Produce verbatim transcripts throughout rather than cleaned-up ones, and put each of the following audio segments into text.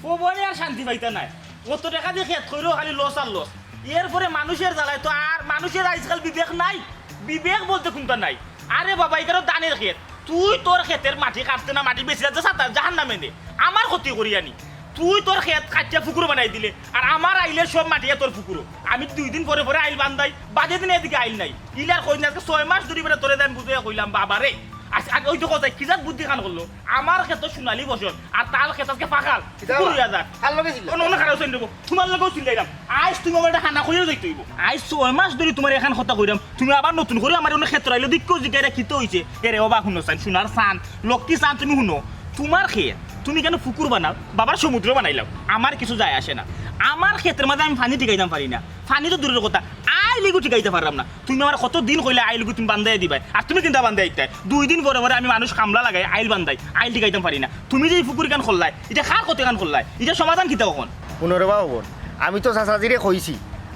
ও বনে আর শান্তি পাইতা নায়। অত টেকা দি খেত কইরো খালি লস আর লস। এরপরে মানুষের জ্বালায় তো আর মানুষের আইজকাল বিবেক নাই। বিবেক বলতে কুনতা নাই। আরে বাবা, ইখানো ধানের খেত। তুই তোর খেতের মাটি কাটতে না, মাটি বেচিলাইতে সাতা জাহান্নামে নে। আমার ক্ষতি করিয়া নি। তুই তোর খেত কাটিয়া ফুকুর বানাই দিলে, আর আমার আইলের সব মাটিয়া তোর ফুকুরো। আমি দুই দিন পরে পরে আইল বান্দাই, বাদে দিনে এদিকে আইল নাই। ইলার কই না, আজকে ছয় মাস ধরি বেটা তোরে দেন বুঝাইয়া কইলাম, বাবা রে। আজ, আজ ওই তো কথায় কি জাত বুদ্ধি খান করলো? আমার খেত সোনালী ফসল, আর তার খেত আজকে ফাকাল। কিতা বা? কুড়ি হাজার। কার লগে ছিল? অন্য, অন্য কারো সঙ্গে নেবো। তোমার লগেও চিল্লাইলাম। আইজ তুমি আমার একটা হানা কইয়া যাইতে হইব। আইজ ছয় মাস ধরি তোমার এখান কথা কইলাম, তুমি আবার নতুন করে আমার অন্য ক্ষেত্র আইলে দিক্ষ জিজ্ঞাসা কিতা হইছে? এরে ও বা হুনো চান, সোনার চান, লক্ষ্মী চান, তুমি হুনো। তোমার খেত, তুমি কেন পুকুর বানাও, বাবার সমুদ্র বানাইলাও, আমার কিছু যায় আসে না। আমার খেতের মাঝে আমি পানি টিকাইতাম পারি না, পানি তো দূরের কথা, আইল ইগু টিকাইতে পারলাম না। তুমি আমার কত দিন কইলে আইল ইগু তুমি বান্ধাইয়া দিবায়, আর তুমি কিতা বান্ধাইয়া দিতায়? দুই দিন পরে পরে আমি মানুষ কামলা লাগাই, আইল বান্ধাই, আইল টিকাইতাম পারি না। তুমি যে এই পুকুর কান করলায়, ইটা কার ক্ষতি কান করলায়? ইটা সমাধান কিতা অখন? হুনো রে বাবা বন, আমি তো চাচাজিরে কইছি,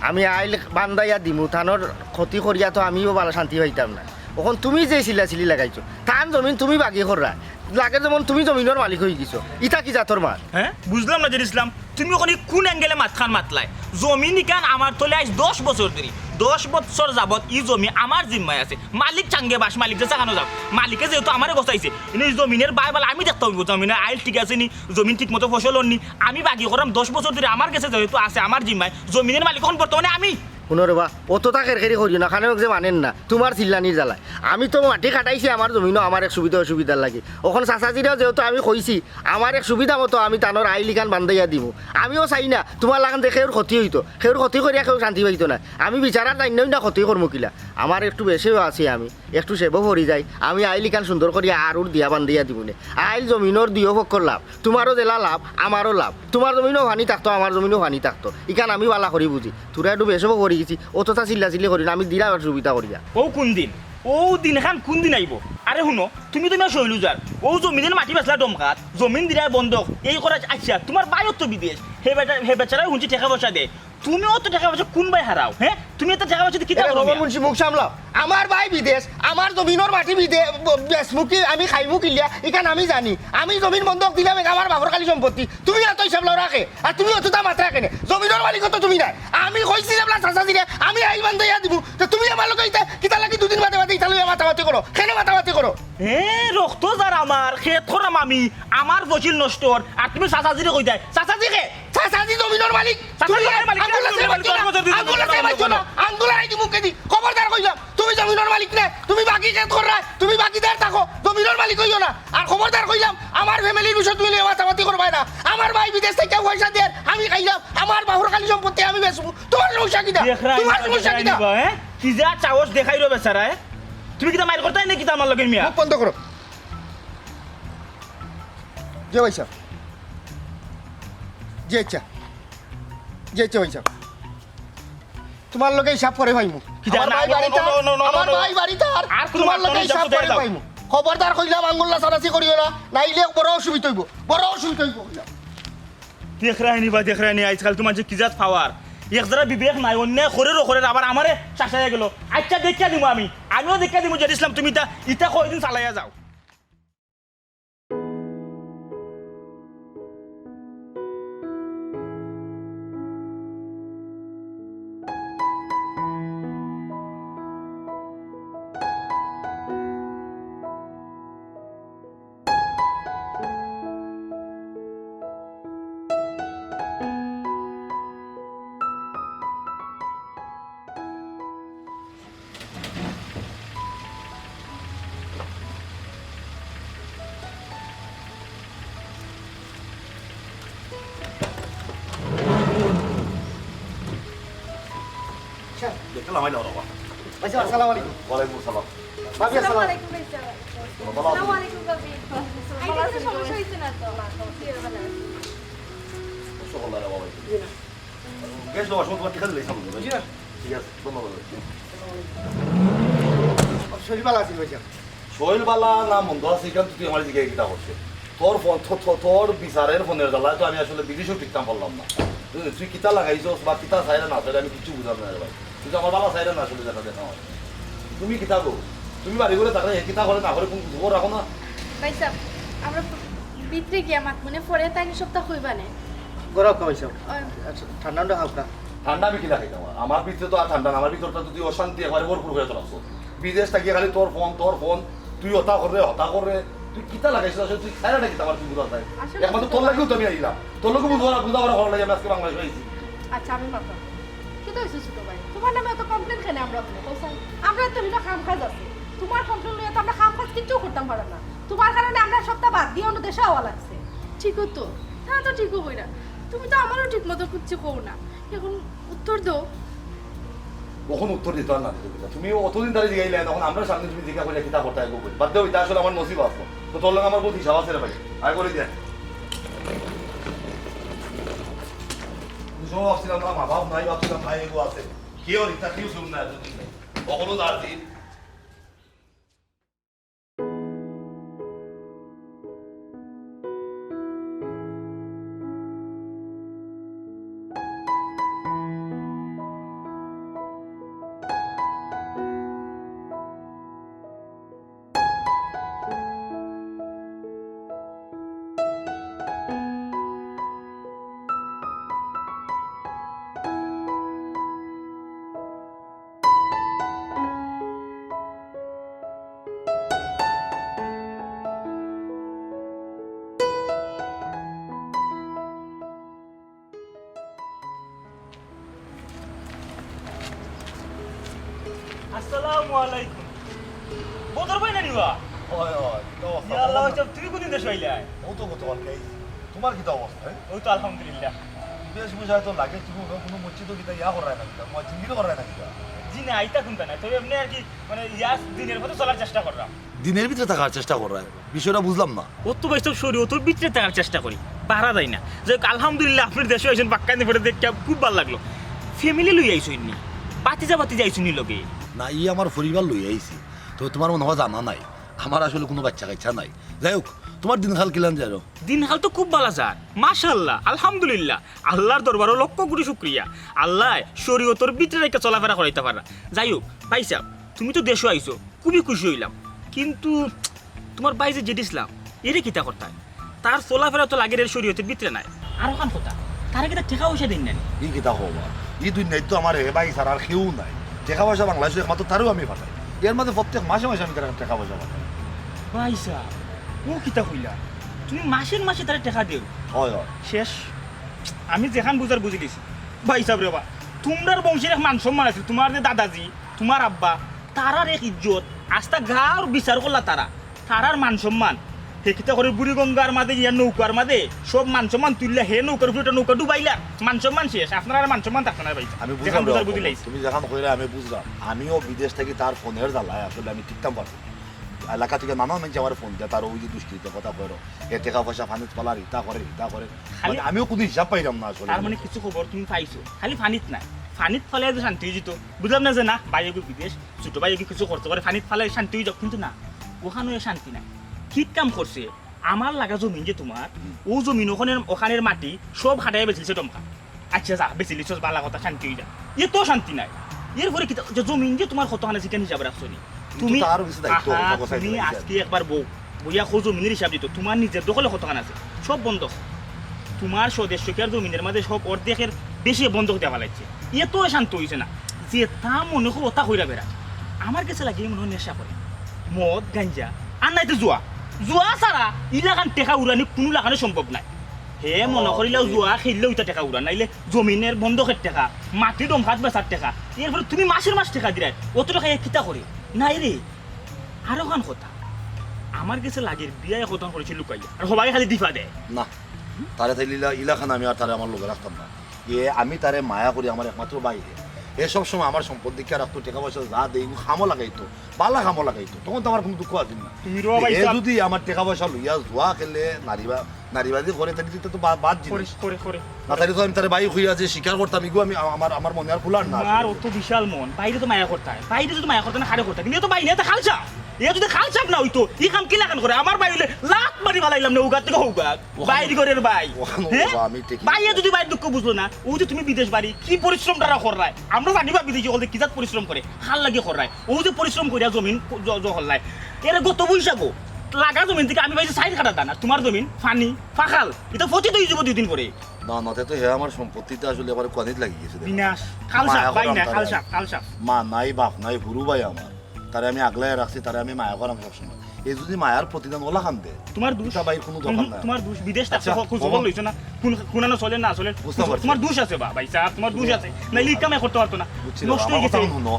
আমি আইল বান্ধাইয়া দিমু, তানর ক্ষতি করিয়া তো আমিও ভালা শান্তি পাইতাম না। অখন তুমি যে চিল্লাচিল্লি লাগাইছো, তান জমিন তুমি বাগি কররায়, লাগে যেমন তুমি জমিনর মালিক অইগেছো, ইটা কি জাতর মাত? হ্যাঁ, বুঝলাম না জেড ইসলাম, তুমি অখন ই কুন angle-এ মাতখান মাতলায়? জমিন ইখান আমার তলে আইজ দশ বছর ধরি, দশ বছর যাবত ই জমি আমার জিম্মায় আছে। মালিক চাঙ্গে বাস, মালিক যে চাকানো যাও, মালিকে যেহেতু আমারে গছাইছে, কিন্তু ই জমিনর বায় বালা আমি দেখতাম অইব, জমিনর আইল ঠিক আছে নি, জমিন ঠিক মতো ফসল অর নি, আমি বাগি কররাম দশ বছর ধরি আমার গেছে যেহেতু আছে আমার জিম্মায়, জমিনর মালিক অখন বর্তমানে আমি। হুনো রে বা, অততা খেরখেরি করিও না, খানে যে মানেন না, তোমার চিল্লানির জ্বালায়। আমি তো মাটি কাটাইছি আমার জমিনও আমার এক সুবিধা অসুবিধার লাগি। অখন চাচাজিরেও যেহেতু আমি কইছি, আমার এক সুবিধা মতো আমি তানর আইল ইখান বান্ধাইয়া দিমু। আমিও চাই না তোমার লাখান যে কেউর ক্ষতি অইতো, কেউর ক্ষতি করিয়া কেউ শান্তি পাইতো না। আমি বিচারার জানি না ক্ষতি করমু কিলা, আমার একটু বেশিও আছি আমি। একটু সেবো পড়ি যাই, আমি আইল ইখান সুন্দর করিয়া আরুর দিয়া বান্ধিয়া দিমুনে। আইল জমিনর দুইও পক্ষর লাভ, তোমারও যেলা লাভ, আমারও লাভ। তোমার জমিনও পানি থাকতো, আমার জমিনও পানি থাকতো, ইখান আমি ভালা করি বুঝি। তোরা একটু বেশিও পড়ি গেছি, অততা চিল্লাচিল্লি করি না, আমি দিলাম আর সুবিধা করিয়া। ও কুন দিন? ও দিন খান কুন দিন আইব? আরে হুনো, তুমি তো না শৈলুজার, ও জমিনের মাটি বেচলা ডমকাত, জমিন দিলায় বন্ধক, এই করা। আচ্ছা, তোমার বাইও তো বিদেশ, হে বেটা, হে বেচারায় হুনছি টেকা পয়সা দেয়, তুমিও তো টেকা পয়সা কুন বায় হারাও, হ্যাঁ? তুমি এত টেকা পয়সা দি কিতা এরে করো বাবা মিয়া? মুন্সি, মুখ সামলাও। আমার বায় বিদেশ, আমার জমিনর মাটি বিদে-, ব-, বেচমু কি, আমি খাইমু কিলিয়া, ইখান আমি জানি। আমি জমিন বন্ধক দিলাম, ইখান আমার বাপর খালি সম্পত্তি। তুমি এত হিসাব লও রাখে, আর তুমি অততা মাত রাখে নে। জমিনর মালিক তো তুমি নায়। আমি কইছি যে বলা চাচাজিরে, আমি আইল বান্ধাইয়া দিমু। তো তুমি আমার লগে ইতা, কিতা লাগি দুদিন বাদে বাদে ইতা লইয়া মাতামাতি করো? কেনে মাতামাতি করো? এ, রক্ত যার আমার, খেত করাম আমি, আমার ফসল নষ্ট অর, আর তুমি চাচাজিরে কইতায়। চাচাজি কে? চাচাজি জমিনর মালিক। চাচাজি তুমি জমিনর মালিক, আঙ্গুল আছে জমিনর মালিক, মাইজো না, দশ বছর ধরি আঙ্গুল আছে জমিনর মালিক মাইজো না, আঙ্গুল আড়াই দি মুখে দি। খবরদার কইলাম, তুমি জমিনর মালিক না, তুমি বাকি খেত কররায়, তুমি বাকিদার থাকো, জমিনর মালিক অইও না। আর খবরদার কইলাম, আমার ফ্যামিলির বিষয়ে তুমি লইয়া মাতামাতি করবায় না। আমার ভাই বিদেশ থাকি পয়সা দের, আমি খাইলাম, আমার বাপর খালি সম্পত্তি আমি বেচমু। তোমার সমস্যা কিতা? দেখরায় তোমার নিবা, সমস্যা দেখরায় কিতা? নিবা, হ্যাঁ? কি যে সাহস দেখাইরো বেচারায়, হ্যাঁ? তুমি কিতা মাইর করতায় নি কিতা আমার লগে মিয়া? মুখ বন্ধ করো। জি ভাই সাহেব। জি আচ্ছা। জি আচ্ছা ভাই সাহেব। তোমার লগে হিসাব পরে পাইমু। কিতা? আমার না, ভাই বাড়িত, no, no, no, no, no, আমার no। ভাই বাড়িত আর আর কোনো তোমার মাত লগে নাই, হিসাব হিসাব পরে দেও। পাইমু। খবরদার কইলাম আঙ্গুল নাচানাচি করিও না, নাইলে বড় অসুবিধা অইব, বড় অসুবিধা অইব কইলাম। দেখরায় নি বা, দেখরায় নি, আইজকাল তো মানষে কি জাত পাওয়ার। এক যারা বিবেক নাই, অন্যায় করের ও করের, আবার আমারে শাসাইয়া গেল। আচ্ছা, দেখিয়া দিমু আমি, আমিও দেখিয়া দিমু জেড ইসলাম, তুমি ইতা, ইতা কয়দিন চালাইয়া যাও। দেখলাম, আইলো বাবা। ভাইসাব, আসসালামু আলাইকুম। ওয়ালাইকুম আসসালাম। ভাবি, আসসালামু আসসালাম। আলাইকুম, ভাইসাব। আসসালামু আলাইকুম, ভাবি। আইতে কোনো সমস্যা হইছে না তো? জি, ভালো আছি। অসুখ হলো না বাবা। জি না। গ্যাস দেওয়ার সময় তোমার টিকা দিলে সামনে, জি না। ঠিক আছে, ধন্যবাদ। শরীর ভালা আছিল ভাইসাব? শরীর ভালা না মন্দ আছে, ইখান তো তুই আমার জিগায় কিতা করছে? তোর ফোন, তো-, তো-, তোর বিচারের ফোনের জ্বালায় তো আমি আসলে বিদেশেও টিকতাম পারলাম না। বুঝলি? তুই কিতা লাগাইছস বা কিতা চাইরে না চাইরে আমি কিচ্ছু বুঝলাম না রে ভাই। তুই তো আমার ভালা চাইরে না আসলে দেখা দেখা হয়। তুমি কিতা গো? তুমি বাড়ি ঘরে থাকলে হে কিতা করে না করে কোন খবর রাখো না? ভাইসাব, আমরা ভিতরে গিয়া মাত মনে পরে তাই সবটা কইবা নে। গরম খাওয়াইছাও। আচ্ছা, ঠান্ডা ঠান্ডা খাও না। ঠান্ডা আমি কিলা খাইতাম? আমার ভিতরে তো আর ঠান্ডা না, আমার ভিতরটা তো তুই অশান্তি একবারে ভরপুর করে তোর। বিদেশ থাকিয়া খালি তোর ফোন, তোর ফোন, তুই হতা করে, হতা করে, তুই কিতা লাগাইছিস আসলে? তুই খাইরা না কিতা আমার তুই বুঝা যায়? আসলে একমাত্র তোর লাগেও তো আমি আইলাম, তোর লোকে বুঝা বুঝা আমার ভালো লাগে, আমি আজকে বাংলাদেশ আইছি। আচ্ছা, আমি মাথা কিতা অইছে ছোট ভাই? তুমার নামে অত কমপ্লেন কেনে আমরা হুনি? কও চাই, আমরা তো হিনো কাম কাজ আছে। তুমার কমপ্লেন লইয়া তো আমরা কাম কাজ কিচ্ছু করতাম পারতাম না। তুমার কারণে আমরা সবটা বাদ দিয়া অন্য দেশে আওয়া লাগছে। ঠিকও তো, তা তো ঠিকও কইরা। তুমি তো আমারও ঠিক মতো কিচ্ছু কও না। এখন উত্তর দেও। অখন উত্তর দিতাম না। তুমি অতদিন ধরি জিগাইলায়, অখন আমরার সামনে তুমি জিগা করিয়া কিতা করতায়? বাদ দেও, ইটা আসলে আমার নসিব আছে। তো তোর লগে আমার বহুত হিসাব আছে রে ভাই। আয় করি দে। বুঝো, ভাবছিলাম না, মা বাপ নাই, ভাবছিলাম ভাই এগো আছে। কেউ রিতা, কেউ শুন না, এতদিন নাই। অখনো তার দিন। আসসালামু আলাইকুম। বদর ভাই না নি বা? অয়, অয়, কিতা অবস্থা? ইয়া আল্লাহ, ভাই সাব, তুমি কুনদিন দেশো আইলায়? অউ তো গতকালকে আইছি। তুমার কিতা অবস্থা, হে? অউ তো আলহামদুলিল্লাহ। বেশ বুঝায় তো লাগে, তুমি কুনু মসজিদো কিতা ইয়া কররায় না কিতা? মুয়াজ্জিনগিরি কররায় না কিতা? জি না, ইতা কুনতা নায়। তবে এমনে আর কি, মানে, ইয়া দিনের পথে চলার চেষ্টা কররাম। দিনের ভিতরে থাকার চেষ্টা কররায়? বিষয়টা বুঝলাম না। অউ তো ভাই সাব শরিয়তর ভিতরে থাকার চেষ্টা করি, বারা যাই না। যাই হউক, আলহামদুলিল্লাহ, আপনে দেশো আইছইন, বাক্কা দিন পরে দেখিয়া খুব ভালা লাগলো। ফ্যামিলি লইয়া আইছইন নি? ভাতিজা ভাতিজি আইছইন নি লগে? না, ই আমার পরিবার লইয়া আইছি। তবে তুমার মনে অয় জানা নাই, আমার আসলে কুনু বাইচ্চা কাইচ্চা নাই। যাই হউক, তুমার দিনকাল কিলান যাইরো? দিনকাল তো খুব ভালা যার, মাশাআল্লাহ, আলহামদুলিল্লাহ। আল্লার দরবারো লক্ষ কুটি শুকরিয়া। আল্লায় শরিয়তর ভিতরে রাখিয়া চলাফেরা করাইতা পাররা। যাই হউক, ভাই সাব, তুমি তো দেশো আইছো, খুবই খুশি অইলাম, কিন্তু তুমার ভাই যে জেড ইসলাম, এরে কিতা করতায়? তার চলাফেরা তো লাগের এর শরিয়তর ভিতরে নায়। আর অখান কথা, তারে কিতা টেকা পয়সা দেইন না নি? ই কিতা কও বা? ই দুনিয়াত তো আমার হে ভাই ছাড়া আর কেউ নাই। টেকা পয়সা বাংলাদেশো একমাত্র তারেউ আমি পাঠাই। এর মাঝে প্রত্যেক মাসে মাসে আমি তারে টেকা পয়সা পাঠাই। ভাই সাব, অউ কিতা কইলা? তুমি মাসের মাসে তারে টেকা দেও? অয়, অয়। শেষ। আমি যেখান বুঝার বুঝিলিছি। ভাই সাব রে বা, তুমরার বংশর এক মান সম্মান আছিল, তুমার যে দাদাজি, তুমার আব্বা, তারার এক ইজ্জত, আস্তা গাঁওর বিচার করলা তারা, তারার মান সম্মান। হে কিতা করি বুড়িগঙ্গার মাঝে গিয়া নৌকার মাঝে সব মান সম্মান তুলিয়া হে নৌকার উপরে একটা নৌকা ডুবাইলা, মান সম্মান শেষ, আপনার আর মান সম্মান থাকতো না ভাই। আমি বুঝলাম যেখান বুঝার রে, বুঝিলাইছি। তুমি যেখান কইরা আমি বুঝলাম, আমিও বিদেশ থাকি তার ফোনের জ্বালায় আসলে আমি টিকতাম পারতাম না। এলাকা থাকি নানান মানষে আমারে ফোন দেয়, তার অউ যে দুষ্কৃতির কথা কইরো, হে টেকা পয়সা পানিত ফালার, ইতা করের, ইতা করের। খালি মানে আমিও কুনু হিসাব পাইরাম না আসলে। তার মানে কিছু খবর তুমি পাইছো, খালি পানিত নায়, পানিত ফালাইয়া যে শান্তি অইযিতো। বুঝলাম না যে না, ভাই এগু বিদেশ, ছোট ভাই এগু কিছু করতে পারে, পানিত ফালাইয়া শান্তি অইযাউক, কিন্তু না, অখানো শান্তি নাই। ঠিক কাম করছে, আমার লাগা জমিন যে তুমার, হুম। অউ জমিন অখানর, অখানর মাটি সব হাটাইয়া বেচিলিছে ডমকা। আচ্ছা যা, বেচিলিছস, ভালা কথা, শান্তি অইযা। এ তো শান্তি নাই। এরপরে কিতা, যে জমিন যে তুমার কতখান আছে, ইখান হিসাব রাখছো নি? তুমি তো তার বেশি দায়িত্ব, আহা, কথা কথা তুমি আজকে একবার বউ, বইয়া কও জমিনর হিসাব দিতো, তুমার নিজর দখলে কতখান আছে, সব বন্ধক। তুমার সদস্যকার জমিনর মাঝে সব অর্ধেকর বেশি বন্ধক দেওয়া লাগছে। এ তো শান্তি অইছে না। যেতা মনে কয় অতা কইরা বেড়া। আমার গেছে লাগে মনে অয় নেশা করে। মদ, গাঞ্জা, আর নাইতো জুয়া। জুয়া ছাড়া ইলাখান টেকা উড়ানি কুনু লাখানো সম্ভব নায়। হে মনে করিলাও জুয়া খেললেও ইতা টেকা উড়া, নাইলে জমিনর বন্ধকর টেকা, মাটি ডমকাত বেচার টেকা, এরপরে তুমি মাসর মাস টেকা দিরায়, অত টেকা এ কিতা করে? নায় রে, আরোখান কথা, আমার গেছে লাগের বিয়ায় কতখান করেছে লুকাইয়া, আর হবাই খালি দিফা দেয়। না, তারে তাইলে ইলা-, ইলাখান আমি আর তারে আমার লগে রাখতাম না। এ, আমি তারে মায়া করি, আমার একমাত্র ভাই রে। এ সব সময় আমার সম্পদ দেখিয়া রাখতো, টেকা পয়সা যা দেই, ও কামো লাগাইতো, বালা কামো লাগাইতো, তখন তো আমার কুনু দুঃখ আছিল না। তুমি রো এ ভাই সাব। যদি আমার টেকা পয়সা লইয়া জুয়া খেলে, নারীবা-, নারীবাদী করে, তাইলে তো বা-, বাদ জিনিস। করে, করে, করে। না, তাইলে তো আমি তারে ভাই কইয়া যে স্বীকার করতাম, ইগু আমি, আমার, আমার মনে আর কুলার না। তোমার অত বিশাল মন, ভাইরে তো মায়া করতায়, ভাইরে যদি মায়া করতায় না, কারে করতায়? কিন্তু এ তো ভাই না, এ তো খালসা। এ যদি খালসাব না অইতো, ই কাম কিলাখান করে? আমার ভাই অইলে লাত মারি ফালাইলাম না, উগার থাকি হউগার। ওখানে বাইর ঘরর ভাই। ওখানে হে? বাবা, আমি ঠিকই ভাইয়ে যদি ভাইর দুঃখ বুঝলো না, অউ যে তুমি বিদেশ বাড়ি, কি পরিশ্রম তারা কররায়? আমরা জানি বা বিদেশি অকলে কি জাত পরিশ্রম করে, কার লাগি কররায়। অউ যে পরিশ্রম করিয়া জমিন জ-, জ-, করলায়। এরে গত বৈশাখো লাগা জমিন থাকি আমি পাইছি চাইর কাঠা ধান, আর তুমার জমিন পানি, ফাকাল। ইতা পতিত অইযিবো দুইদিন পরে। না, না, তে তো হে আমার সম্পত্তিটা আসলে এবারে কুয়ানিত লাগি গেছে, দেখো। বিনাশ। কাল সাপ, মায়া ভাই করাম না, তারে কাল আমি। সাপ, কাল সাপ। মা নাই, বাপ নাই, হুরু ভাই আমার। তারে আমি আগলায় রাখছি, তারে আমি মায়া করাম সবসময়। এ যদি মায়ার প্রতিদান ওলা খান দে, তোমার দোষ। ইটা ভাইর কোনো দরকার নাই। তোমার দোষ। বিদেশ থাকতে আচ্ছা, খোঁজ খবর লইছো না। কোন, কোনানো চলে না চলে। বুঝতে পারছি। তোমার দোষ আছে বা-, ভাই সাহেব, তোমার দোষ আছে। নাইলে ই কামে করতে পারতো না। বুঝছি, নষ্ট আমার কথা হুনো।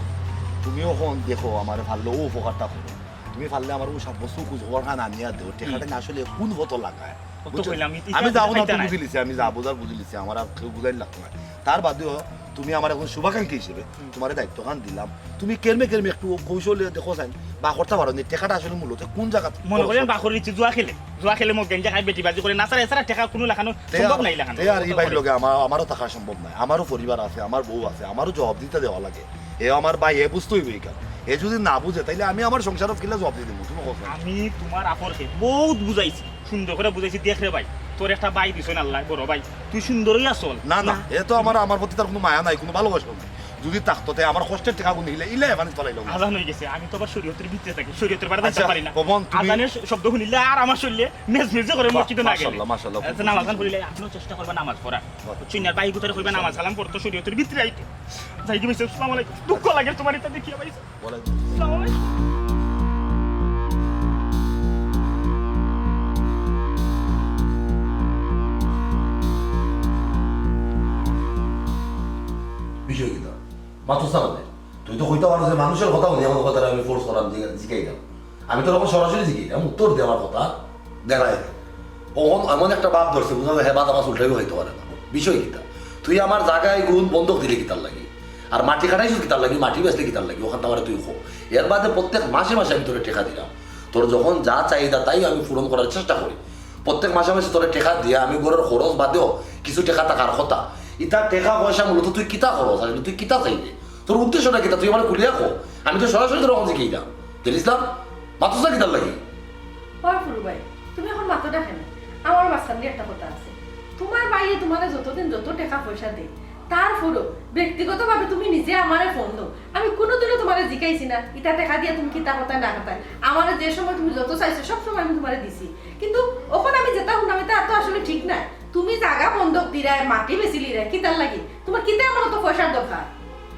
তুমি অখন দেখো, আমারে পারলে অউ উপকারটা করো। তুমি পারলে আমার অউ সাত বছর খোঁজ খবর খান আনিয়া দেও। টেকাটা না আসলে কোন মতো লাগায়। বুঝছো? আমি যা বুঝার বুঝিলিছি, আমি যা বুঝার বুঝিলিছি, আমার আর কেউ বুঝাইন লাগতো না। তার বাদেও তুমি আমার একজন শুভাকাঙ্ক্ষী হিসেবে তোমারে দায়িত্ব খান দিলাম। তুমি কেরমে কেরমে একটু কৌশলে দেখো চাইন, বা করতে পারো নি, টেকাটা আসলে মূলত কোন জায়গা মনে করেন বা করে দিচ্ছি জুয়া খেলে, জুয়া খেলে মদ গাঞ্জা খাই বেটি বাজি করে না, স্যার, এছাড়া টেকা কোনো লাখানো তে সম্ভব আর, নাই লাখানো। তে আর ই ভাইর লগে আমার, আমারও থাকা সম্ভব নাই। আমারও পরিবার আছে, আমার বউ আছে, আমারও জবাব দিতে দেওয়া লাগে। এ আমার ভাই, এ বুঝতে হইবে এখানে। এ যদি না বুঝে, তাইলে আমি আমার সংসারত কিলা জবাব দিয়ে দেবো? তুমি কথা। আমি তোমার আপরকে বহুত বুঝাইছি, সুন্দর করে বুঝাইছি। দেখ রে ভাই, তোর একটা ভাই দিছইন আল্লায়, বড় ভাই, তুই সুন্দরই আসল। না, না, এ তো আমার, আমার প্রতি তার কোনো মায়া নাই, কোনো ভালোবাসা নাই। যদি থাকতো, তে আমার কষ্টের টেকা গুণ ইলে, ইলে এখানে চলাইল না। আজান হয়ে গেছে, আমি তো আবার শরীয়তের ভিতরে থাকি, শরীয়তের বাইরে যাইতে আচ্ছা, পারি না। পবন, তুমি আজানের শ-, শব্দ শুনিলে আর আমার শরীরে মেজ মেজে করে মসজিদে না গেলে। মাশাআল্লাহ, মাশাআল্লাহ, খুব আচ্ছা, নামাজ সুন্দর। পড়িলে আপনিও চেষ্টা করবেন নামাজ পড়া। আচ্ছা। চিনার ভাই ভিতরে কইবেন নামাজ কালাম পড়তো শরীয়তের ভিতরে আইতো। যাই কি বলছে, আসসালামু আলাইকুম। দুঃখ লাগে তোমার এটা দেখিয়া ভাই। ওয়ালাইকুম। আসসালামু আলাইকুম। বিষয় কিতা? মাতস না কেনে? তুই তো কইতে পারস যে মানুষের কথা হুনি আমার কথা আমি ফোর্স করাম, জিগা-, জিগাইলাম। আমি তো তখন সরাসরি জিগাইলাম, উত্তর দে আমার কথা, দেখাই দে। অখন এমন একটা ভাব ধরছে, বুঝা যায়, হে ভাত আমার উল্টাইও খাইতে পারে না। বিষয় কিতা? তুই আমার জাগায় গুণ বন্ধক দিলে কিতার লাগি? আর মাটি খাটাইছিস কিতার লাগি? মাটি বেচলে কিতার লাগি? অখান তো আমারে তুই কো। এর বাদে প্রত্যেক মাসে মাসে আমি তোরে টেকা দিলাম। তোর যখন যা চাহিদা তাই আমি পূরণ করার চেষ্টা করি। প্রত্যেক মাসে মাসে তোরে টেকা দিয়া আমি ঘরর খরচ বাদেও কিছু টেকা থাকার কথা। ইতা টেকা পয়সা মূলত তুই কিতা খরচ, আসলে তুই কিতা চাইলে? তোর উদ্দেশ্যটা কিতা? তুই আমারে খুলিয়া কো। আমি তো সরাসরি তোর অখন জিগাইলাম। জেল ইসলাম, মাতস না কিতার লাগি? ওই ফুরু ভাই, তুমি অখন মাতোটা কেনে? আমার মাঝখান দিয়া একটা কথা আছে। তোমার ভাইয়ে তোমারে যতদিন যত টেকা পয়সা দেয়, তারপরও ব্যক্তিগতভাবে তুমি নিজে আমারে ফোন দেও। আমি কোনোদিনও তোমারে জিকাইছি না, ইতা টেকা দিয়া তুমি কিতা করতায় না করতায়। আমারে যে সময় তুমি যত চাইছো, সব সময় আমি তোমারে দিছি। কিন্তু অখন আমি যেটা হুনলাম, ইটা তো আসলে ঠিক নায়। তুমি জাগা বন্ধক দিরায়, মাটি বেচিলিরায়, কিতার লাগি? তোমার কিতা এমন অত পয়সার দরকার?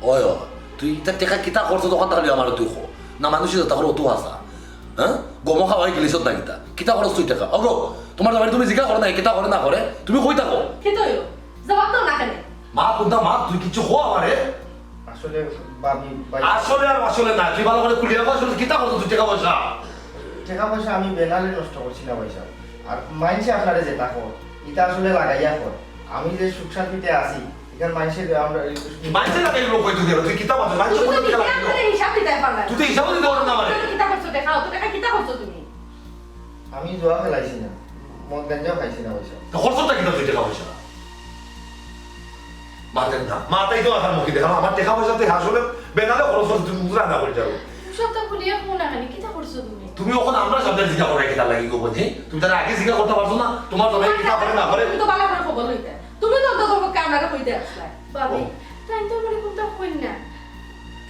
ওই, ওই, তুই ইতা টেকা কিতা করছস, অখান থাকলে আমারে তুই কো। না, মানুষে যেতা করে অত হাছা। হ্যাঁ? গম খাওয়াই গেলিছত না কিতা? কিতা করছস তুই টেকা? ওগো, তোমার জামাইরে তুমি জিগা করো না, কিতা করে না করে? তুমি কই থাকো? কিতা অইলো? জবাব দেও না কেনে? মা, কুদ্দা মা, তুই কিচ্ছু কো আমারে? আসলে ভাবি, ভাই আসলে আর আসলে না, তুই ভালা করে খুলিয়া কো, আসলে কিতা করছস তুই টেকা পয়সা? টেকা পয়সা আমি বেনালে নষ্ট করছি না ভাই সাহেব। আর মাইনষে আপনারে যেতা কয়, ইতা আসলে লাগাইয়া কয়। আমি যে সুখ শান্তিতে আছি, এখানে মাইনষে যে আমরা এই মাইনষে লাগাই লোক হয়তো দিল, তুই কিতা মাতস? মাইনষে তুমি তো কোন দিকে লাগাইলো? আমারে হিসাব দিতায় পারলা না। তুই তো হিসাবও দিতে পারো না আমারে। তুমি কিতা করছো? দেখা, অত টাকা কিতা করছো তুমি? আমি জুয়া খেলাইছি না, মদ গাঞ্জাও খাইছি না ভাই সাহেব। তো খরচটা কিতা তুই টেকা পয়সা? মাতেন না, মাতাই তো মাথার মুখে দেখাম। আমার টেকা পয়সা তুই আসলে বেনালে খরচ করছস, তুই মুজরা না করে যাবো। সবটা খুলিয়া কও না কেনে, কিতা করছো তুমি? তুমি অখন আমরা সবটা জিজ্ঞাসা করে কিতা লাগি গো বুঝি? তুমি তারে আগে জিজ্ঞাসা করতে পারছো না, তোমার জামাই কিতা করে না করে? তুমি তো ভালা করে খবর লইতা। তুমি তো অন্তত পক্ষে আমারে কইতে আসলায়। ভাবি, ও। তাইন তো আমারে কুন্তা কইন না।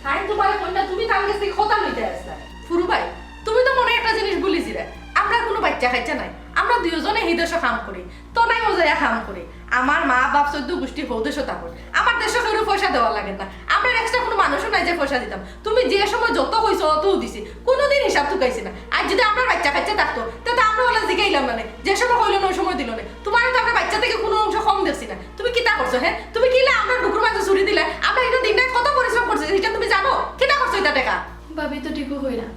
তাইন তোমারে কইন না, তুমি তান গেছ থাকি কথা লইতে আসলায়। ফুরু ভাই, তুমি তো মনে একটা জিনিস ভুলি যিরায়। আমরার কুনু বাইচ্চা কাইচ্চা নাই। আমরা দুইওজনে হি দেশো কাম করি। তনাই মজাইয়া কাম করি। আমার মা বাপ চৌদ্দ গুষ্টি হউ দেশো থাকইন। আমার দেশো কেউরে পয়সা দেওয়া লাগে না। আমরার extra কুনু মানুষও নাই যে পয়সা দিতাম। তুমি যে সময় যত কইছো অতউ দিছি। কুনুদিন হিসাব তুকাইছি না। আর যুদি আমরার বাইচ্চা কাইচ্চা থাকতো, তে তো আমরা অলা জিগাইলাম না নে। যে সময় কইলো না, অউ সময় দিলো না। তোমারে তো আমরা বাইচ্চা থাকি কুনু অংশ কম দেখছি না। তুমি কিতা করছো, হে? তুমি কিলা আমরার বুকুর মাঝে ছুরি দিলায়? আমরা ইনো দিন রাইত কত পরিশ্রম করছি, ইটা তুমি জানো? কিতা করছো ইতা টেকা? ভাবি তো ঠিকউ কইরা।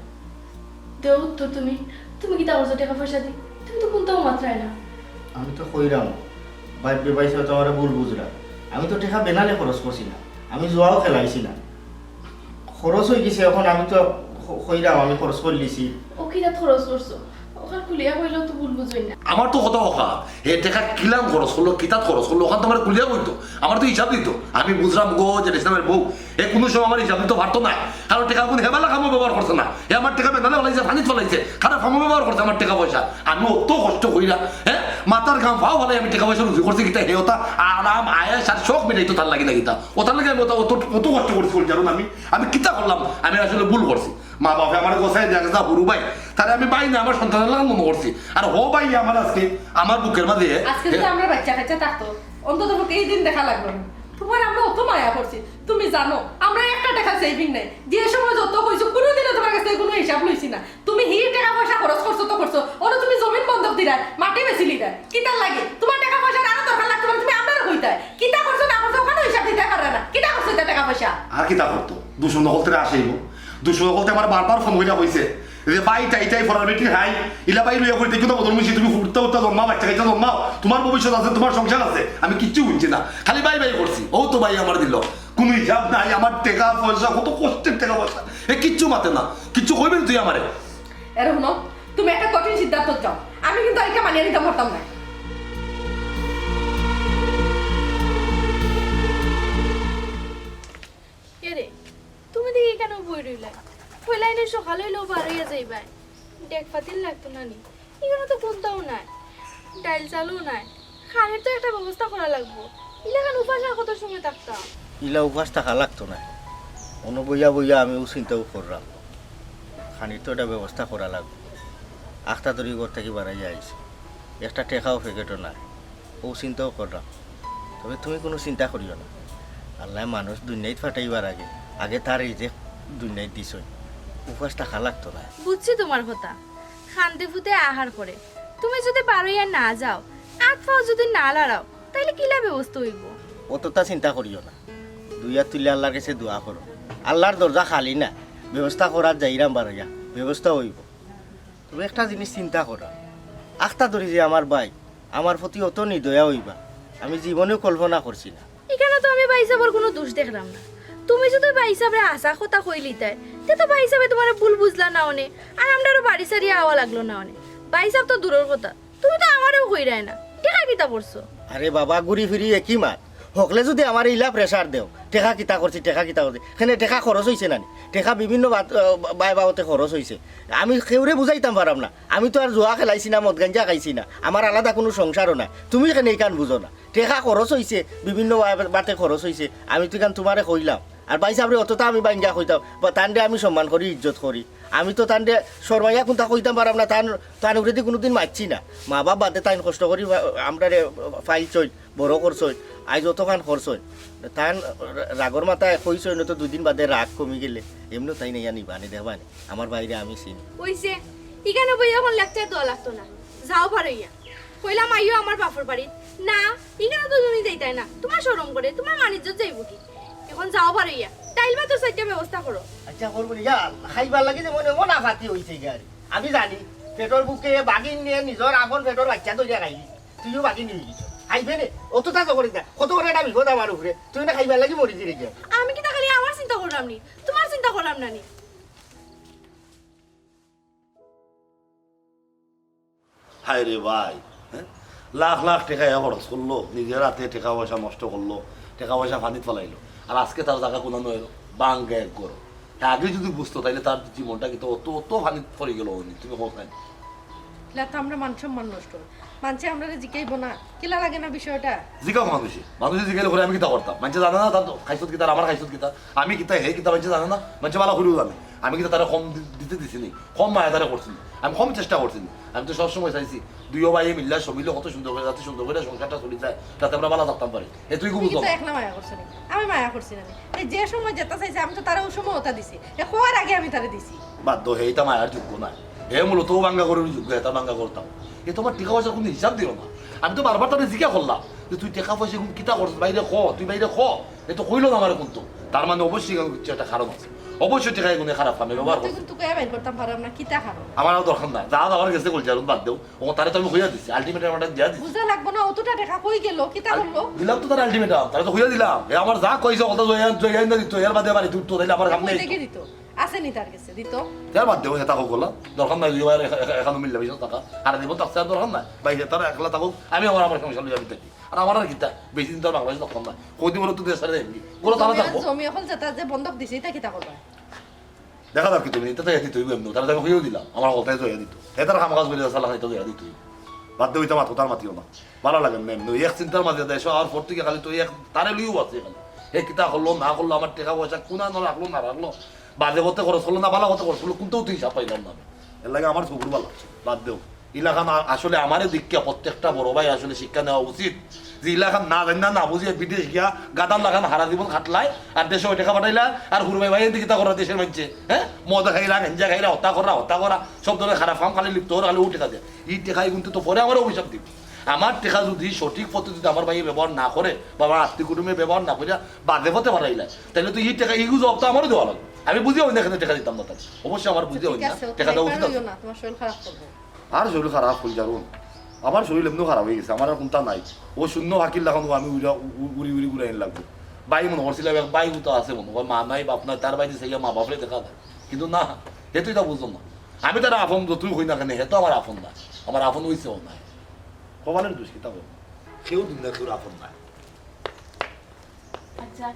দেও উত্তর তুমি, তুমি কিতা করছো টেকা পয়সা দি? তুমি তো কুন্তাউ মাতরায় না। আমি তো কইরাম, ভাই, ভাই সাহেব তো আমারে ভুল বুঝরা। আমি তো টেকা বেনালে খরচ করছি না, আমি জুয়াও খেলাইছি না। খরচ অই গেছে, অখন আমি তো ক-, কইরাম আমি খরচ করিলিছি। ও কিতাত খরচ করছো? অখান খুলিয়া কইলেও তো ভুল বুঝইন না। আমার তো কথা অখান, হে টেকা কিলান খরচ করলো, কিতাত খরচ করলো, অখান তো আমারে খুলিয়া কইতো, আমারে তো হিসাব দিতো। আমি বুঝরাম গো যে ইসলামের বউ, হে কুনু সময় আমারে হিসাব দিতো পারতো না। কারণ টেকা কুন হে ভালা কামো ব্যবহার করছে না। হে আমার টেকা বেনালে ফালাইছে, পানিত ফালাইছে, খারাপ কামো ব্যবহার করছে আমার টেকা পয়সা। আমি অত কষ্ট কইরা, হে, মাথার ঘাম পাও ফালাই আমি টেকা পয়সা রুজি করছি, কিতা হে অতা আরাম, আয়েশ আর শখ মিটাইতো তার লাগি না কিতা? অতার লাগি আমি অত, অত, অত কষ্ট করছি, বলি, জানো না আমি? আমি কিতা করলাম? আমি আসলে ভুল করছি। মা বাপে আমারে গোছাই দিয়া গেছে, হুরু ভাই, তারে আমি ভাই না, আমার সন্তানের লাখান মনো করছি। আর হউ ভাই আমার আজকে, আমার বুকের মাঝে, আজকে যুদি হে, আমরার বাইচ্চা কাইচ্চা থাকতো, অন্তত পক্ষে এই দিন দেখা লাগলো না। তুমার আমরা অত মায়া করছি, তুমি জানো, আমরা একটা টেকা saving নাই। যে সময় যত কইছো, কোনোদিনও তুমার কাছে কোনো হিসাব লইছি না। তুমি হি টেকা পয়সা খরচ করছো তো করছো, অনো তুমি জমিন বন্ধক দিরায়, মাটি বেচিলিরায়, কিতার লাগি? তুমার টেকা পয়সার আরো দরকার লাগতো না, তুমি আমরারে কইতায়। কিতা করছো না করছো, ওখানে হিসাব দিতায় পাররায় না। কিতা করছো ইতা টেকা পয়সা? আর কিতা করতো? দুশো নকল তেরা আসে অইবো। দুশো নকল তে আমার বারবার ফোন করিয়া কইছে যে, "ভাই, তাই তাই ফরার বেটি হাই, ইলা ভাই লইয়া করি দেখো তো বদল মুশি, তুমি ফুটতে উঠতে জন্মাও, বাচ্চা কাচ্চা জন্মাও, তুমার ভবিষ্যৎ আছে, তুমার সংসার আছে।" আমি কিচ্ছু বুঝছি না, খালি ভাই ভাই করছি। ও তো ভাই আমার দিল, কোনো হিসাব নাই, আমার টেকা পয়সা, কত কষ্টের টেকা পয়সা, এ কিচ্ছু মাতে না, কিচ্ছু কইবে না তুই আমারে। এরে হুনো, তুমি একটা কঠিন সিদ্ধান্ত যাও, আমি কিন্তু আরেকটা মানিয়ে নিতে পারতাম না। এরে, তুমি দেখি কেন বই রইলায়? কইলায় নি সকাল অইলেও বার অইয়া যাইবায়। ডেক পাতিল লাগতো না নি? ইখানো তো কুন্তাও নাই, ডাইল চালও নাই। খানির তো একটা ব্যবস্থা করা লাগবো। ইলাখান উপাস আর কত সময় থাকতাম? ইলা উপাস থাকা লাগতো না। অনো বইয়া বইয়া আমি অউ চিন্তাউ কররাম। খানির তো একটা ব্যবস্থা করা লাগবো। আখতা ধরি ঘর থাকি বারাইয়া আইছি। একটা টেকাও পকেটো নাই। অউ চিন্তাউ কররাম। তবে তুমি কুনু চিন্তা করিও না। আল্লায় মানুষ দুনিয়াইত ফাটাইবার আগে, আগে তার রিজিক দুনিয়াইত দিছইন। উপাস থাকা লাগতো না। বুঝছি তুমার কথা। খান্দে ফুতে আহার করে। তুমি যুদি বারইয়া না যাও, আত পাও যুদি না লড়াও, তাইলে কিলা ব্যবস্থা অইবো? অততা চিন্তা করিও না। দুই আত তুলি আল্লার গেছে দোয়া করো। আল্লার দরজা খালি না। ব্যবস্থা করাত যাইরাম বারইয়া। ব্যবস্থা অইবো। তবে একটা জিনিস চিন্তা করা, আখতা ধরি যে আমার ভাই, আমার প্রতি অত নিদয়া অইবা, আমি জীবনেও কল্পনা করছি না। ইখানো তো আমি ভাইসাবর কুনু দুষ দেখরাম না। তুমি যুদি ভাইসাবরে হাছা কথা কইলিতায়, তে তো ভাইসাবে তুমারে ভুল বুঝলা না অনে, আর আমরারও বাড়ি ছাড়িয়া আওয়া লাগলো না অনে। ভাইসাব তো দূরর কথা, তুমি তো আমারেও কইরায় না। টেকা কিতা করছো? আরে বাবা, ঘুরি ফিরি একই মাত। হকলে যুদি আমারে ইলা pressure দেও, টেকা কিতা করছি, টেকা কিতা করছি, কেনে টেকা খরচ অইছে না নি? টেকা বিভিন্ন বাত-, আহ, বায় বাবতে খরচ অইছে। আমি কেউরে বুঝাইতাম পারাম না। আমি তো আর জুয়া খেলাইছি না, মদ গাঞ্জা খাইছি না। আমার আলাদা কুনু সংসারও নাই। তুমি কেনে ইখান বুঝো না? টেকা খরচ অইছে, বিভিন্ন বা-, বাতে খরচ অইছে। আমি তো ইখান তুমারে কইলাম। আর ভাইসাবরে অততা আমি ভাঙ্গিয়া কইতাম, বা তানরে আমি সম্মান করি, ইজ্জত করি। আমি তো তানরে শরমাইয়া কুন্তা কইতাম পারাম না, তান, তান উপরেদি কুনুদিন মাতছি না। মা বাপ বাদে তাইন কষ্ট করি বা-, আমরারে পাইলছইন, বড় করছইন, আইজ অতখান করছইন। তান রা-, রাগর মাথায় কইছইন, অতো দুইদিন বাদে রাগ কমি গেলে, এমনেও তাইন আইয়া নিবা নি, দেখবা নি। আমার ভাইরে আমি চিনি। অইছে, ইখানো বইয়া অখন lecture দেওয়া লাগতো না। যাও বারইয়া। কইলাম, "আইও আমার বাপর বাড়ি।" না, ইখানো তো তুমি যাইতায় না। তুমার শরম করে, তুমার মান ইজ্জত যাইবো কি? অখন যাও বারইয়া। ডাইল ভাতর চাইরটা ব্যবস্থা করো। আচ্ছা, করবো নি। ইয়া, খাইবার লাগি যে মনে মনে ফাতি অইছে গিয়া। আমি জানি, পেটর ভুকে বাগিন নিয়া নিজর আপন পেটর বাইচ্চা ধরিয়া খাইলি। তুইও বাগিন অইগেছস। খাইবে নে, অততা তো করিস না। কত বড় একটা বিপদ আমার উপরে। তুই না খাইবার লাগি মরি দিরে গিয়া। আমি কিতা খালি আমার চিন্তা করলাম নি? তুমার চিন্তা করলাম না নি? হায় রে ভাই, হ্যাঁ? লাখ লাখ টেকা ইয়া খরচ করলো, নিজর আতে টেকা পয়সা নষ্ট করলো, টেকা পয়সা ফানিত ফালাইলো, আর আজকে তার জাগা কুনানো অইলো? ভাঙ্গা এক ঘর। হে আগে যুদি বুঝতো, তাইলে তার জীবনটা কিতা অত, অত ফানিত পড়ি গেলো অয়নি, তুমি কও চাইন। ইলা তো আমরার মান সম্মান নষ্ট। মানষে আমরারে জিকাইবো না, কিলা লাগে না বিষয়টা? জিকাউক মানষে, মানষে জিকাইলে পরে আমি কিতা করতাম? মানষে জানে না তার খাইছত কিতা, আর আমার খাইছত কিতা, আমি কিতা, হে কিতা, মানষে জানে না? মানষে ভালা করিও জানে। আমি কিতা তারে কম দি-, দিতে দিছি নি? কম মায়া তারে করছি নি? আমি কম চেষ্টা করছি নি? আমি তো সবসময় চাইছি দুইও ভাইয়ে মিল্লা সমিলে কত সুন্দর করি, যাতে সুন্দর করি সংসারটা চলি যায়, যাতে আমরা ভালা থাকতাম পারি। হে তুই তুমি বুঝো কিন্তু না। একলা মায়া করছো নি? আমি মায়া করছি না নি? এই যে সময় যেতা চাইছে, আমি তো তারে অউ সময় অতা দিছি। হে কওয়ার আগে আমি তারে দিছি। বাদ দেও, হে ইতা মায়ার যোগ্য নায়। হে মূলত অউ ভাঙ্গা ঘরর যোগ্য, হেতা ভাঙ্গা করতাম। হে তো আমার টেকা পয়সার কুনু হিসাব দিলো না। আমি তো বারবার তারে জিকা করলাম যে, "তুই টেকা পয়সা কুন কিতা করছস? বাইরে ক, তুই বাইরে ক।" হে তো কইলো না আমারে কুন্তা। তার মানে অবশ্যই ইখানো কিচ্ছু একটা কারণ আছে। অবশ্যই টেকা ইগুনে খারাপ কামে ব্যবহার করছে। কিন্তু তুকাইয়া বাইর করতাম পারলাম না, কিতা কারণ? আমার আর দরকার নাই। যা যাওয়ার গেছে কইছে, আর বাদ দেও। ও তারে তো আমি কইয়া দিছি, ultimatum একটা দিয়া দিছি। বুঝা লাগবো না, অততা টেকা কই গেলো, কিতা আর করলো? দিলাম তো তারে ultimatum, তারে তো কইয়া দিলাম। হে আমার যা কইছে, কথা জয়া, জয়া না দিত, এর বাদে বাড়িত উঠতো, তাইলে আমার কাম নাই তো। দেখে দিত, আছে নি তার গেছে, দিত। এর বাদ দেও, হেতা কউক গলা, দরকার নাই, দুই ভাইর এখা-, এখা-, এখানো মিল্লা বেশি টাকা। আর দিব, তার আর দরকার নাই। ভাই, হেতারা একলা থাকুক, আমি আমার, আমার সংসার লইয়া আমি থাকি। আর আমার আর কিতা, বেশি দিন তো আর বাংলাদেশ থাকতাম না। কয়দিন হলো তো দেশ ছাড়ি যাইবি। গলা তালা জমি, থাকবো। জমি অকল যেতা যে বন্ধক দিছে, ইতা কিতা করবা? দেখা যাক কি তুমি, ইতা তো ইয়া দিতই এমনি, তারে তো আমি কইয়াউ দিলাম, আমার কথায় তো ইয়া দিত। হে তার কাম কাজ করিয়া চালা খাইতো ইয়া দিতই। বাদ দেও, ইতা মাত, তার মাতিও না। ভালা লাগে না এমনি, এক চিন্তার মাঝে দেশো আওয়ার পর থাকি খালি তো এক তারে লইয়াউ আছে খালি। হে কিতা করলো না করলো, আমার টেকা পয়সা কুনানো রাখলো না রাখলো, বাজে পথে খরচ করলো না ভালা পথে খরচ করলো, কুন্তাউ তো হিসাব পাইলাম না আমি। এর লাগি আমার চকুর ভালা, বাদ দেও। ইলাখান আ-, আসলে আমারে দেখিয়া প্রত্যেকটা বড় ভাই আসলে শিক্ষা নেওয়া উচিত যে ইলাখান না জানি না, না বুঝিয়া বিদেশ গিয়া গাধার লাখান হারা জীবন খাটলায়, আর দেশে ওই টেকা পাঠাইলা, আর হুরু ভাই ভাই এদিকে কিতা করা দেশের মানষে, হ্যাঁ, মদ খাইরা, গাঞ্জা খাইরা, হত্যা করা, হত্যা করা, সব ধরনের খারাপ কাম খালি লিপ্ত করা, খালি ও টেকা দেয়। এই টেকাই কিন্তু তো পরে আমার অভিশাপ দিব। আমার টেকা যদি সঠিক পদ্ধতিতে আমার ভাইয়ে ব্যবহার না করে বা আমার আত্মীয় কুটুমে ব্যবহার না করিয়া বাদে পথে পাঠাইলা, তাহলে তো এই টেকা, এইগু জবাব তো আমারও দেওয়া লাগবে। আমি বুঝিয়া অইন্য এখানে টেকা দিতাম না তাহলে। অবশ্যই আমার বুঝিয়া ঠিক অইন্য আছে, ও টেকা দেওয়া উচিত আছে। না, তোমার শরীর খারাপ করবো। আর শরীর খারাপ অই যারুন। আমার শরীর এমনিও খারাপ অই গেছে, আমার আর কুন্তা নাই। ও শূন্য পাখির লাখান ও আমি উড়া-, উ-, উড়ি উড়ি উড়াইন লাগবো। ভাই মনো করছিলাম, এক ভাই কুন্তা আছে মনো কর, মা নাই, বাপ নাই, তার বাড়িত চাইয়া মা বাপরে দেখা যায়। কিন্তু না, হে তো ইতা বুঝলো না। আমি তার আপন যতই কই না কেনে, হে তো আমার আপন না। আমার আপন অইছেও না। কপালের দোষ, কিতা করবো? কেউ দুনিয়ার কেউর আপন না। আচ্ছা,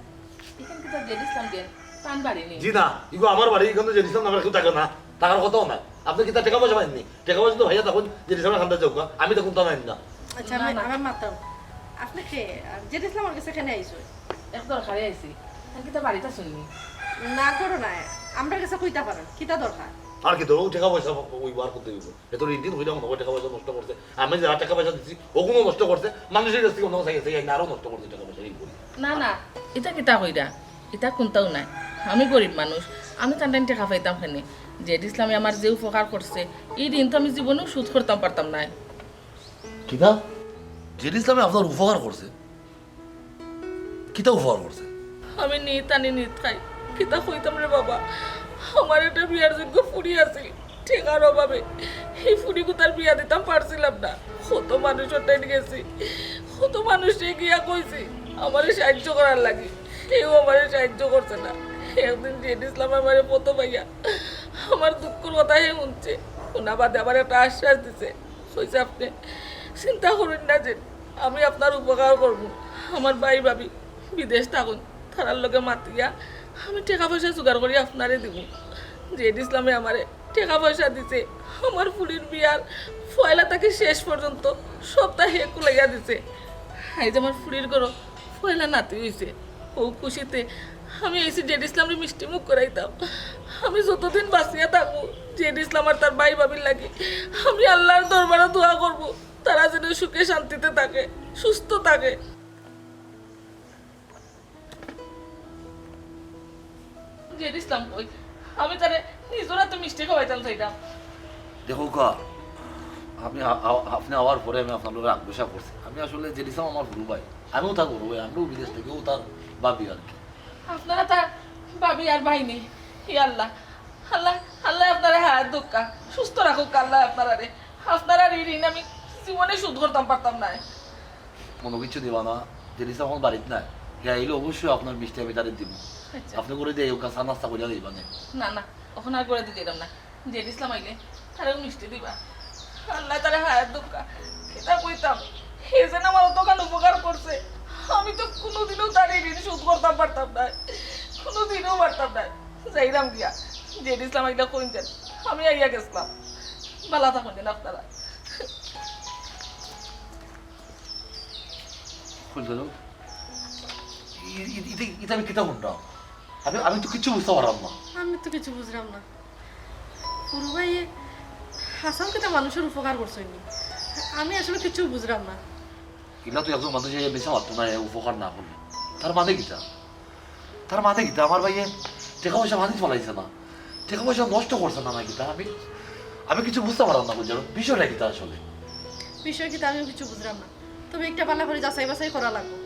ইখান কিতা জেড ইসলাম গেন? তান বাড়ি নি? জি না, ইগু আমার বাড়ি, ইখান তো জেড ইসলাম নামের কেউ থাকে না, থাকার কথাও না। আপনে কিতা টেকা পয়সা পাইননি? টেকা পয়সা তো ভাইয়া তখন জেড ইসলামের খান্দাত যাউক্কা, আমি তো কুন্তা নাই না। আচ্ছা, না, আমি, না। আমার মাতাও। আপনে কে? আর জেড ইসলামর গেছে কেনে আইছো? এক দরকারে আইছি। তান কিতা বাড়িত আছইন নি? না করো না, আমরার গেছে কইতা পারেন, কিতা দরকার? আর কিতা, ও টেকা পয়সা অইবো আর কুন্তা অইবো। এত ঋণ টিন কইরা মনো কয় টেকা পয়সা নষ্ট করছে। আমি যারা টেকা পয়সা দিছি, ওগুলো নষ্ট করছে। মানুষের কাছ থেকে অন্য চাই, চাই, আরো নষ্ট করছে টেকা পয়সা ঋণ করি। না, না, ইতা কিতা কইরা? ইতা কুন্তাও নায়। আমি গরিব মানুষ, আমি তান তান টেকা পাইতাম কেনে? জেড ইসলামে আমার যে উপকার করছে, ই ঋণ তো আমি জীবনেও শোধ করতাম পারতাম নায়। কিতা? জেড ইসলামে আপনার উপকার করছে? কিতা উপকার করছে? আমি নিত আনি নিত খাই। কিতা কইতাম রে বাবা? আমার একটা বিয়ার যোগ্য ফুড়ি আছিল, টেকার অভাবে হি ফুড়িগুতার বিয়া দিতাম পারছিলাম না। কত মানুষর টাইন গেছি, কত মানুষরে গিয়া কইছি আমারে সাহায্য করার লাগি, কেউ আমারে সাহায্য করছে না। একদিন জেড ইসলাম আমারে পথো পাইয়া আমার দুঃখর কথা হে হুনছে, হুনা বাদে আমারে একটা আশ্বাস দিছে। কইছে, "আপনে চিন্তা করইন না যে আমি আপনার উপকার করমু। আমার ভাই ভাবি বিদেশ থাকইন, তারার লগে মাতিয়া আমি টেকা পয়সা জোগাড় করি আপনারে দিমু।" জেড ইসলামে আমারে টেকা পয়সা দিছে, আমার ফুড়ির বিয়ার পয়লা থাকি শেষ পর্যন্ত সবতা হে কুলাইয়া দিছে। আইজ আমার ফুড়ির ঘরো পয়লা নাতি অইছে। অউ খুশিতে আমি আইছি জেড ইসলামরে মিষ্টি মুখ করাইতাম। আমি যতদিন বাঁচিয়া থাকমু, জেড ইসলাম আর তার ভাই ভাবির লাগি আমি আল্লার দরবারো দোয়া করমু, তারা যেন সুখে শান্তিতে থাকে, সুস্থ থাকে। জেড ইসলাম কই? আমি তারে নিজর আতো মিষ্টি খাওয়াইতাম চাইতাম। দেখউক্কা, আপনে আ-, আ-, আপনে আওয়ার পরে আমি আপনার লগে রাগ গুসা করছি। আমি আসলে জেড ইসলাম আমার হুরু ভাই, আমিও তার হুরু ভাই, আমরাও বিদেশ থাকি, অউ তার ভাবি আর কি। আপনারা তার ভাবি আর ভাই নি? হে আল্লাহ, আল্লাহ, আল্লায় আপনারে হায়াত দেউক্কা, সুস্থ রাখউক্কা আল্লায় আপনারারে। আপনারার ই ঋণ আমি জীবনে শোধ করতাম পারতাম নায়। মনো কিচ্ছু দিবা না, জেড ইসলাম অখন বাড়িত নাই। হে আইলে অবশ্যই আপনার মিষ্টি আমি তারে দিমু। আচ্ছা। আপনে ঘরো দিয়া আউক্কা, চা নাস্তা করিয়া যাইবা নে। না, না, অখন আর ঘরো দি যাইতাম না। জেড ইসলাম আইলে তারেও মিষ্টি দিবা। আল্লায় তারে হায়াত দেউক্কা। কিতা কইতাম, হে যেন আমার অতখান উপকার করছে, আমি তো কুনুদিনও তার ই ঋণ শোধ করতাম পারতাম নায়, কুনুদিনও পারতাম নায়। যাইরাম গিয়া, জেড ইসলাম আইলে কইন যেন আমি আইয়া গেছলাম। ভালা থাকইন যেন আপনারা। কই গেল? ই-, ই-, ইটা, ইটা আমি কিতা হুনরাম? আমি, আমি তো কিচ্ছু বুঝতাম পাররাম না। আমি তো কিচ্ছু বুঝরাম না। হুরু ভাইয়ে হাছাউ কিতা মানুষর উপকার করছইন নি? আমি আসলে কিচ্ছু বুঝরাম না। ইলা তো একজন মানুষে মিছা মাততো নায়, উপকার না করলে। তার মানে কিতা? তার মানে কিতা? আমার ভাইয়ে টেকা পয়সা পানিত ফালাইছে না, টেকা পয়সা নষ্ট করছে না, না কিতা? আমি, আমি কিচ্ছু বুঝতাম পাররাম না, বুঝছো? বিষয়টা কিতা আসলে? বিষয় কিতা আমিও কিচ্ছু বুঝরাম না, তবে একটা ভালা করি যাচাই বাছাই করা লাগবো।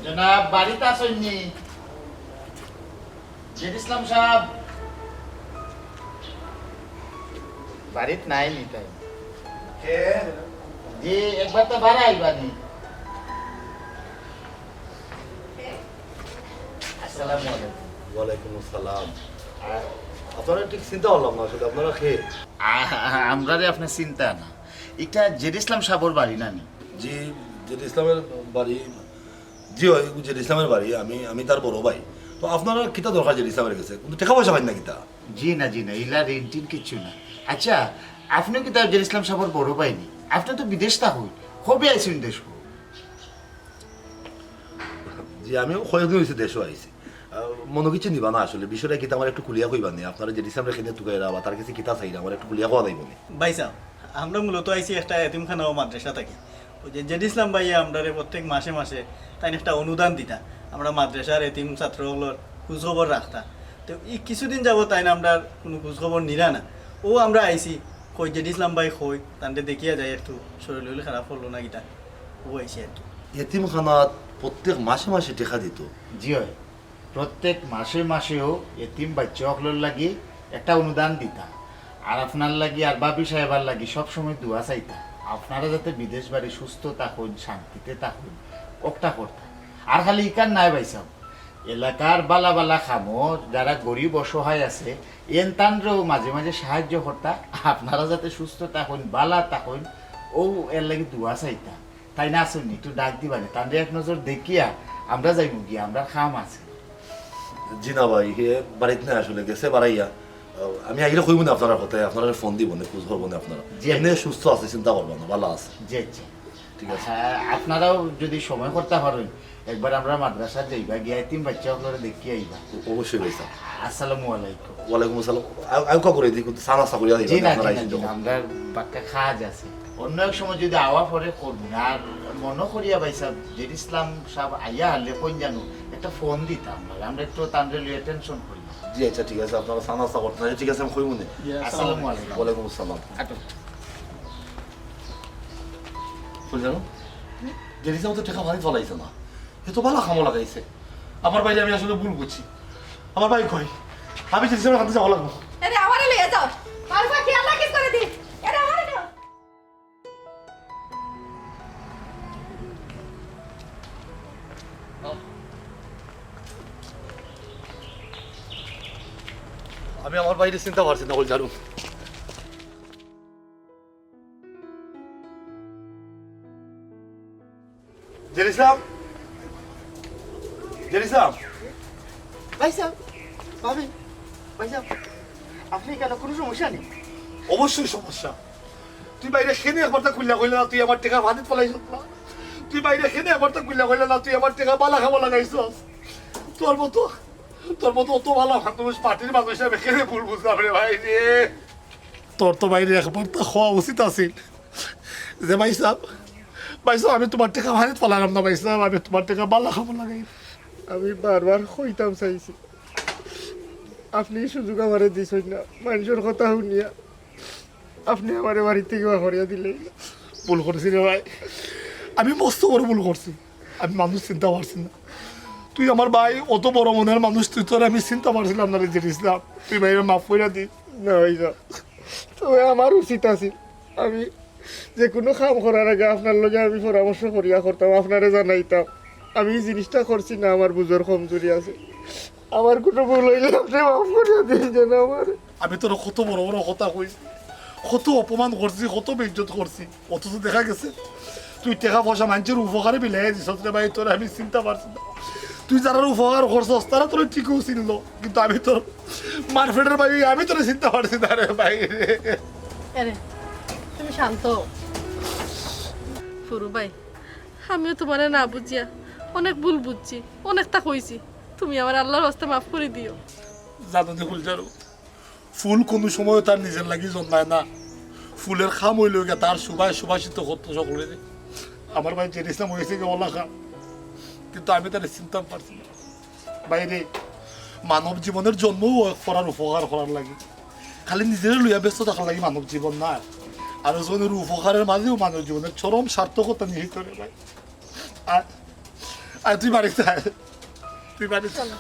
জনাব, বাড়িত আছইন নি? জেড ইসলাম সাব। বাড়িত নাই নি তাইন? কে? জি, একবার তো বারা আইবা নি। আসসালামু আলাইকুম। ওয়ালাইকুম আসসালাম। আপনারে ঠিক চিনতা পারলাম না আসলে, আপনারা কে? আ-, আ-, আমরারে আপনে চিনতা না। ইটা জেড ইসলাম সাবর বাড়ি না নি? জি, জেড ইসলামর বাড়ি। জি অয়, জেড ইসলামর বাড়ি। আমি, আমি তার বড় ভাই। তো আপনারা কিতা দরকার জেড ইসলামর গেছে? কিন্তু টেকা পয়সা পাইন না কিতা? জি না, জি না, ইলা ঋণ টিন কিচ্ছু না। আচ্ছা, আপনেও কিতা জেড ইসলাম সাবর বড় ভাই নি? আপনে তো বিদেশ থাকইন, কবে আইছইন দেশো? জি, আমিও কয়েকদিন অইছে দেশো আইছি। আহ, মনো কিচ্ছু নিবা না আসলে, বিষয়টা কিতা আমার একটু খুলিয়া কইবা নি? আপনারা জেড ইসলামরে কেনে তুকাইরা বা তার গেছে কিতা চাইরা, আমার একটু খুলিয়া কওয়া যাইবো নি? ভাইসাব, আমরা মূলত আইছি একটা এতিমখানা ও মাদ্রাসা থাকি। ওই যে জেড ইসলাম ভাইয়ে আমরারে প্রত্যেক মাসে মাসে তাইন একটা অনুদান দিতা, আমরা মাদ্রাসার এতিম ছাত্র অকলর খোঁজ খবর রাখতা। তো ই কিছুদিন যাবত তাইন আমরার কুনু খোঁজ খবর নিরা না। অউ আমরা আইছি, কই জেড ইসলাম ভাই কই, তানরে দেখিয়া যাই একটু, শরীল উরিল খারাপ অইলো না কিতা, অউ আইছি আর কি। এতিমখানাত প্রত্যেক মাসে মাসে টেকা দিত? জি অয়, প্রত্যেক মাসে মাসেও এতিম বাইচ্চা অকলর লাগি একটা অনুদান দিতা। আর আপনার লাগি আর ভাবি সাহেবার লাগি সবসময় দোয়া চাইতা, আপনারা যাতে বিদেশ বাড়ি সুস্থ থাকইন, শান্তিতে থাকইন, অকটা করতা। আর খালি ইখান নায় ভাইসাব, এলাকার বালা বালা কামো যারা গরিব অসহায় আছে, এন তানরেও মাঝে মাঝে সাহায্য করতা, আপনারা যাতে সুস্থ থাকইন, বালা থাকইন, অউ এর লাগি দোয়া চাইতা। তাইন আছইন নি, একটু ডাক দিবা নি, তানরে এক নজর দেখিয়া আমরা যাইমু গিয়া, আমরার কাম আছে। জি না ভাই, হে বাড়িত নাই আসলে, গেছে বারাইয়া। আহ, আমি আইলে কইমু নে আপনারার কথায়, আপনারারে ফোন দিমু নে, খোঁজ করমু নে আপনারা। জি। এমনে সুস্থ আছে, চিন্তা করবা না, বালা আছে। জি, জি। ঠিক আছে। হ্যাঁ, আপনারাও যদি সময় করতা পারইন, একবার আমরার মাদ্রাসাত যাইবা, গিয়া এতিম বাইচ্চা অকলরে দেখিয়া আইবা। অবশ্যই ভাইসাব। আসসালামু আলাইকুম। ওয়ালাইকুম আসসালাম। আউ, আউ কা করি দি, কিন্তু চা নাস্তা করিয়া দিবা জি না, আপনারা জি না, আইসেন জি না, যখন। আমরার বাক্কা কাজ আছে। অন্য এক সময় যদি আওয়া পরে করমু নে। আর মনো করিয়া ভাইসাব, জেড ইসলাম সাব আইয়া হারলে কইন জানু, একটা ফোন দিতা আমরারে, আমরা একটু তানরে লইয়া টেনশন করি। জি আচ্ছা, ঠিক আছে, আপনারা চা নাস্তা করতা। আচ্ছা, ঠিক আছে, আমি কইমু নে। জি, আসসালামু আলাইকুম। ওয়ালাইকুম আসসালাম। আটো। কই জানো? জেড ইসলাম তো টেকা বাড়িত ফালাইছে না। হে তো বালা কামো লাগাইছে। আমার ভাইরে আমি আসলে ভুল বুঝছি। আমার ভাই কই? আমি জেড ইসলামর কাছে যাওয়া লাগবো। এরে, আমারে লইয়া যাও। মারুফা, কি আল্লাহ কিস করে দি? এরে, আমারে নেও। আমি আমার ভাইরে চিনতা পারছি না, কই জানো? জেড ইসলাম? জেড ইসলাম? ভাইসাব, ভাবি, ভাইসাব, আপনে কেনে, কুনু সমস্যা নি? অবশ্যই সমস্যা। তুই ভাইরে কেনে একবারতা খুলিয়া কইলে না, তুই আমার টেকা বাড়িত ফালাইছস না। তুই ভাইরে কেনে একবারতা খুলিয়া কইলে না, তুই আমার টেকা বালা কামো লাগাইছস। তোর মতো, তোর মতো অত বালা মানুষ, পার্টির মানুষ, আমি কেনে ভুল বুঝলাম রে ভাইরে। তোর তো ভাইরে একবারতা কওয়া উচিত আছিল যে, "ভাইসাব, ভাইসাব, আমি তুমার টেকা বাড়িত ফালাইরাম না ভাইসাব, আমি তুমার টেকা বালা কামো লাগাইরাম।" আমি বারবার কইতাম চাইছি, আপনে ই সুযোগ আমারে দিছইন না, মানষর কথা হুনিয়া আপনে আমারে বাড়িত থাকি বার করিয়া দিলে। ভুল করছি রে ভাই, আমি মস্ত বড় ভুল করছি। আমি মানুষ চিনতা পারছি না। তুই আমার ভাই, অত বড় মনর মানুষ তুই, তোরে আমি চিনতা পারছিলাম না রে জেড ইসলাম। তুই ভাইরে মাফ করিয়া দিস। না ভাইসাব, তবে আমার উচিত আছিল, আমি যেকুনু কাম করার আগে আপনার লগে আমি পরামর্শ করিয়া করতাম, আপনারে জানাইতাম। আমি ই জিনিসটা করছি না, আমার বুঝর কমজুরি আছে। আমার কুনু ভুল অইলে আপনে মাফ করিয়া দিন যেন আমারে। আমি তোরে কত বড় বড় কথা কইছি, কত অপমান করছি, কত বেইজ্জত করছি, অথচ দেখা গেছে তুই টেকা পয়সা মানষর উপকারে বিলাইয়া দিছস রে ভাই, তোরে আমি চিনতা পারছি না। তুই যারার উপকার করছস, তারা তোরে ঠিকউ চিনলো, কিন্তু আমি তোর মারপেটর ভাই, আমি তোরে চিনতা পারছি না রে ভাই রে। এরে, তুমি শান্ত অও। ফুরু ভাই, আমিও তুমারে না বুঝিয়া অনেক ভুল বুঝছি, অনেকতা কইছি। তুমি আমারে আল্লার ওয়াস্তে মাফ করি দিও। জানো নি ফুলঝাড়ু, ফুল কুনু সময়ও তার নিজর লাগি জন্মায় না। ফুলর কাম অইলো গিয়া তার সুবায় সুবাসিত করতো সকলরে। আমার ভাই জেড ইসলাম অইছে গিয়া অলা কাম, কিন্তু আমি তারে চিনতাম পারছি না। ভাইরে, মানব জীবনর জন্মউ অয় পরার উপকার করার লাগি। খালি নিজরে লইয়া ব্যস্ত থাকার লাগি মানব জীবন নায়। আরোজনর উপকারর মাঝেউ মানব জীবনর চরম সার্থকতা নিহিত রে ভাই। আয়, আয় তুই বাড়িত আয়, তুই বাড়িত আয়। চলো।